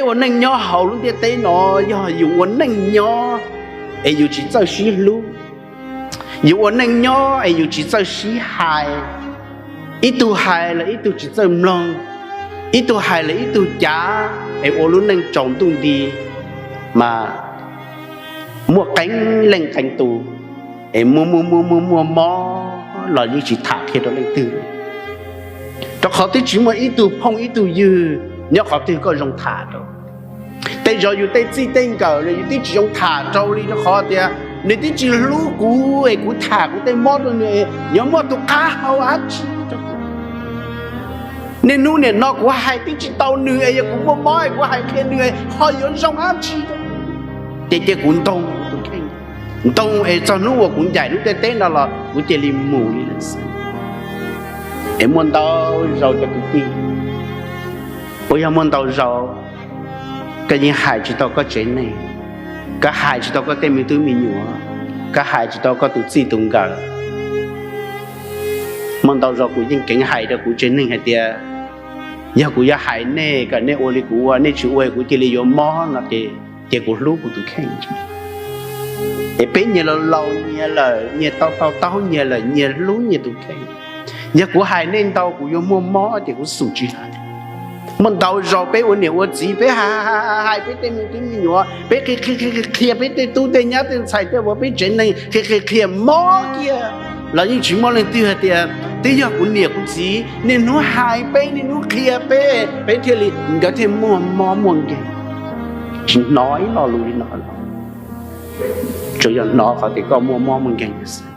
Peb ua neej nyob hauv lub ntiaj teb no yog yus ua neej nyob es yus tsis txawj sib hlub, yus ua neej nyob es yus tsis txawj sib hais, ib tug hais los ib tug tsis txawj mloog, ib tug hais los ib tug cav, es ua lub neej tsaus ntuj nti, mas muaj qee leej qee tus, es muaj muaj muaj muaj muaj mob los yeej tsis tham qhia rau leej twg, rau qhov twb tsis muaj ib tug phooj ib tug ywg nyob qhov twg koj zoo tham rau. Tej zaum yus tej txij tej nkawm los yus twb tsis zoo tham rau li, rau qhov tias nws twb tsis hlub kuv, es kuv tham kuv tej mob rau nws, yuav muaj tus qab hau dab tsi rau kuv? Niaj hnub nim no kuv hais twb tsis tau nws, es yog kuv muaj mob es kuv hais qhia nws ho yuav zoo dab tsi rau? Ces cia kuv ntoo tus kheej, ntoo es txog hnub uas kuv ncaim lub ntiaj teb no los kuv cia li mus li lawm xwb. Es muaj ntau zaus cov kwv tij, uas yog muaj ntau zaus koj yeej hais tsis tau koj tsev neeg, koj hais tsis tau koj tej me tub me nyuam, koj hais tsis tau koj tus txij tus nkawm. Muaj ntau zaus kuv yeej keev hais rau kuv tsev neeg hais tias, yog kuv yuav hais nej kom nej ua li kuv ua, nej tsis ua kuv cia li yuav mob no ces, ces kuv hlub kuv tus kheej. Es peb nyias laus laus nyias lawm, nyias tau tau taub nyias lawm, nyias hlub nyias tus kheej. Yog kuv hais nej ntau kuv yuav muaj mob ces kuv xum tsis hais. Muaj ntau zaus peb ua niam ua txiv peb hais hais hais peb tej me tub me nyuam, peb qhia qhia qhia peb tej tub tej nyab tej ntxhais tej uas peb tsev neeg qhia qhia qhia mob kiag los yeej tsis muaj leej twg hais tias twb yog kuv niam kuv txiv niaj hnub hais peb niaj hnub qhia peb, peb thiaj li, nkawd thiaj muaj mob muaj nkeeg. Tsis hnov ib lo lus li no, tsuas yog hnov qhov tias koj muaj mob muaj nkeeg.